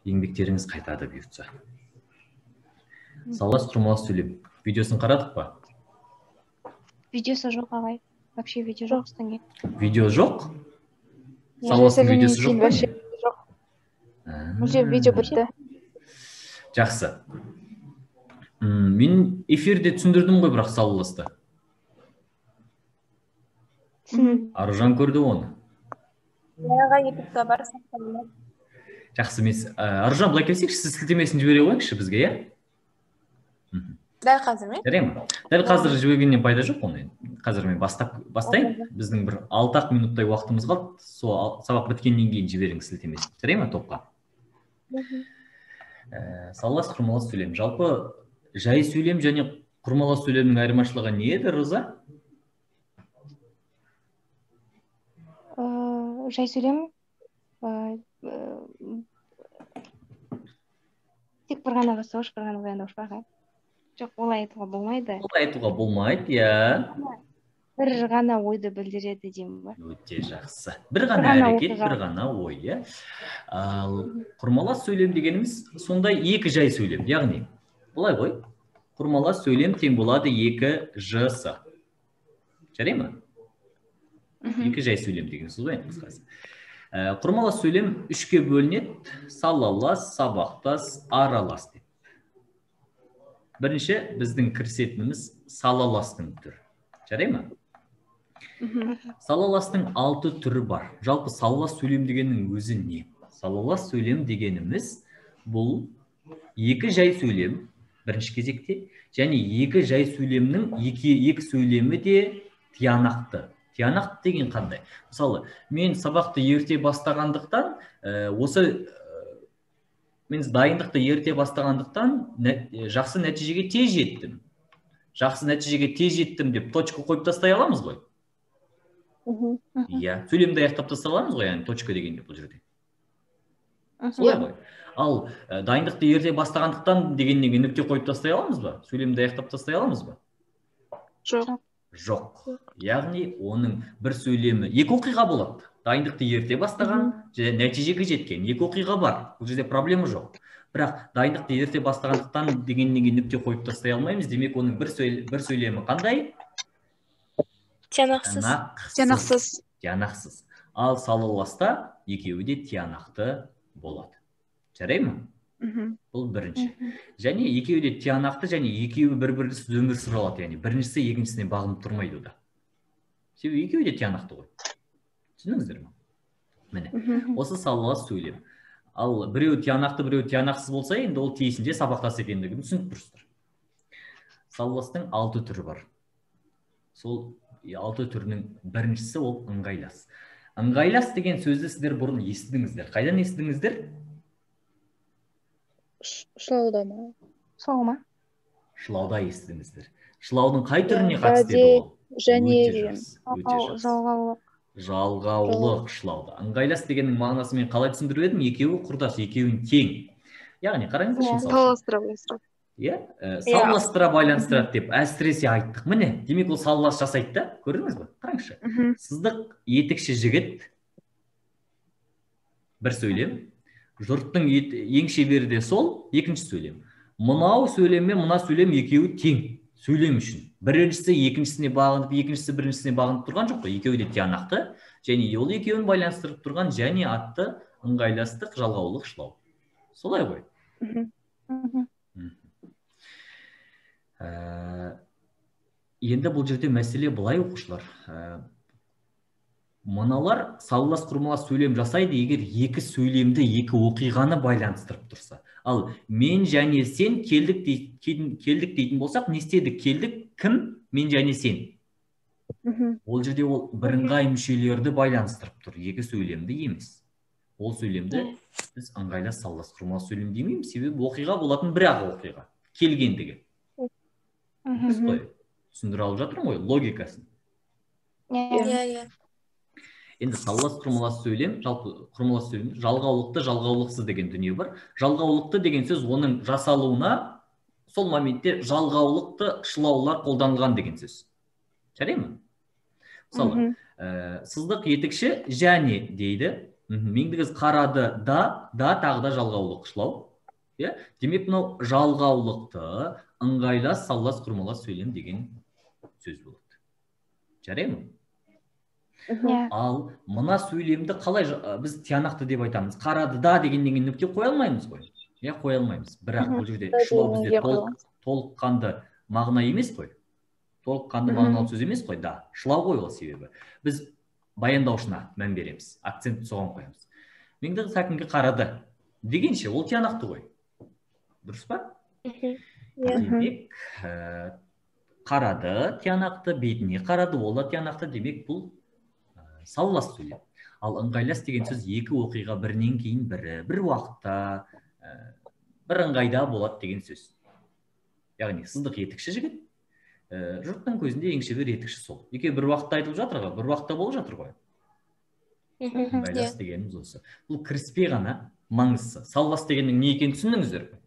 Еңбектеріңіз қайтады бұйыртса. Салалас құрмалас сөйлем. Видеосын қарадық па? Видеосы жоқ, ағай. Вообще видео жоқ осыдан кейін. Видео жоқ? Салаластың видеосы жоқ па? Жоқ. Мүлде видео бітті. Жақсы. Мен эфирде түсіндірдім ғой бірақ салаласты. Аружан көрді оны. Ағай, ютубта бар, сақталынады. Жақсы, мен Аружан, былай келсекші, сіз сілтемесін жібере қойыңызшы бізге, иә? Дәл қазір ме? Жарай ма? Дәл қазір жібергеннен пайда жоқ оны. Қазір мен бастайын. Біздің бір 6-ақ минуттай уақытымыз қалды. Сол сабақ біткеннен кейін жіберіңіз сілтемесін. Жарай ма топқа? Салалас құрмалас сөйлем. Жалпы жай сөйлем және құрмалас сөйлемнің айырмашылығы не еді, Роза? Жай сөйлем тек бір ғана бастауыш, бір ғана баяндауыш бар ғой. Жоқ, олай айтуға болмайды. Олай айтуға болмайды, иә. Бір ғана ойды білдіреді деймін ба? Өте жақсы. Бір ғана әрекет, бір ғана ой, иә. Ал құрмалас сөйлем дегеніміз сондай екі жай сөйлем, яғни былай ғой. Құрмалас сөйлем тең болады 2 жс. Жарай ма? Екі жай сөйлем деген сөз ғой енді қысқасы. Құрмалас сөйлем 3-ке бөлінеді: салалас, сабақтас, аралас деп. Бірінші біздің кірісетініміз салаластың түрі. Жарай ма? Салаластың 6 түрі бар. Жалпы салалас сөйлем дегеннің өзі не? Салалас сөйлем дегеніміз бұл екі жай сөйлем бірінші кезекте, және екі жай сөйлемнің екі сөйлемі де тиянақты. Тиянақты деген қандай? Мысалы, мен сабақты ерте бастағандықтан, мен дайындықты ерте бастағандықтан жақсы нәтижеге тез жеттім. Жақсы нәтижеге тез жеттім деп точка қойып тастай аламыз ғой? Иә, сөйлемді аяқтап тастай аламыз ғой, яғни точка дегенде бұл жерде. Солай ғой. Ал дайындықты ерте бастағандықтан дегеннен кейін нүкте қойып тастай аламыз ба? Сөйлемді аяқтап тастай аламыз ба? Жоқ. Жоқ. Яғни оның бір сөйлемі, екі оқиға болады. Дайындықты ерте бастаған, және нәтижеге жеткен екі оқиға бар. Бұл жерде проблема жоқ. Бірақ дайындықты ерте бастағандықтан дегеннен кейін нүкте қойып тастай алмаймыз. Демек, оның бір сөйлемі қандай? Тиянақсыз. Тиянақсыз. Тиянақсыз. Ал салаласта екеуі де тиянақты болады. Жарай ма? Бұл бірінші. Және екеуі де тиянақты, және екеуі бір-бірінсіз өмір сүре алады. Яғни біріншісі екіншісіне бағынып тұрмайды да. Себебі екеуі де тиянақты ғой. Түсіндіңіздер ме? Міне, осы салалас сөйлем. Ал біреуі тиянақты, біреуі тиянақсыз болса, енді ол тиісінше сабақтас екендігін түсініп тұрсыздар. Салаластың 6 түрі бар. Сол 6 түрінің біріншісі ол ыңғайлас. Ыңғайлас деген сөзді сіздер бұрын естідіңіздер. Қайдан естідіңіздер? Шылауда ма? Шылау ма? Шылауда естідіңіздер. Шылаудың қай түріне қатысты еді ол? Және деген. Жалғаулық. Жалғаулық шылауда. Ыңғайлас дегеннің мағынасы мен қалай түсіндіріп едім? Екеуі құрдас, екеуін тең. Яғни қараңыздаршы, мысалы. Салаластыра байланыстырады. Иә, салаластыра байланыстырады деп әсіресе айттық. Міне, демек ол салалас жасайды да, көрдіңіз бе? Қараңызшы. Сыздық етікші жігіт бір сөйлем. Жұрттың ең шебері де сол, екінші сөйлем. Мынау сөйлем мен мына сөйлем екеуі тең сөйлем үшін. Біріншісі екіншісіне бағынып, екіншісі біріншісіне бағынып тұрған жоқ қой. Екеуі де тиянақты, және ол екеуін байланыстырып тұрған және атты ыңғайластық жалғаулық шылау. Солай ғой. Енді бұл жерде мәселе былай, оқушылар. Мыналар салалас құрмалас сөйлем жасайды, егер екі сөйлемді, екі оқиғаны байланыстырып тұрса. Ал мен және сен келдік дейтін болсақ, не істедік? Келдік кім? Мен және сен. Ол жерде ол бірыңғай мүшелерді байланыстырып тұр, екі сөйлемді емес. Ол сөйлемді біз ыңғайлас салалас құрмалас сөйлем демейміз, себебі оқиға болатын бір-ақ оқиға, келгендігі. Түсіндіре алып жатырмын ғой логикасын. Иә, иә. Енді салалас құрмалас сөйлем, жалпы құрмалас сөйлем, жалғаулықты, жалғаулықсыз деген дүние бар. Жалғаулықты деген сөз оның жасалуына сол моментте жалғаулықты шылаулар қолданылған деген сөз. Жарай ма? Мысалы, сыздық етікші және дейді, Меңдіқыз қарады да, да тағы да жалғаулық шылау. Иә? Демек, мынау жалғаулықты ыңғайлас, саллас, құрмалас сөйлем деген сөз болады. Жарай ма? Иә. Ал мына сөйлемді қалай біз тиянақты деп айтамыз? Қарады да дегеннен кейін нүкте қоя алмаймыз ғой. Иә, қоя алмаймыз. Бірақ бұл жерде шылау бізде толыққанды мағына емес қой. Толыққанды мағыналы сөз емес қой, да. Шылау ғой ол себебі. Біз баяндаушына мән береміз, акцентті соған қоямыз. Меңдіқыз Сәкенге қарады дегенше ол тиянақты ғой. Дұрыс па? Демек, қарады тиянақты, бетіне қарады, ол да тиянақты. Демек, бұл саллас сөйлем. Ал ыңғайлас деген сөз екі оқиға бірінен кейін бірі, бір уақытта, бір ыңғайда болады деген сөз. Яғни сыздық етікші жігіт, жұрттың көзінде ең шебер етікші сол. Екеуі бір уақытта айтылып жатыр ғой, бір уақытта болып жатыр ғой. Ыңғайлас дегеніміз осы. Бұл кіріспе ғана маңыздысы. Саллас дегеннің не екенін түсіндіңіздер ғой?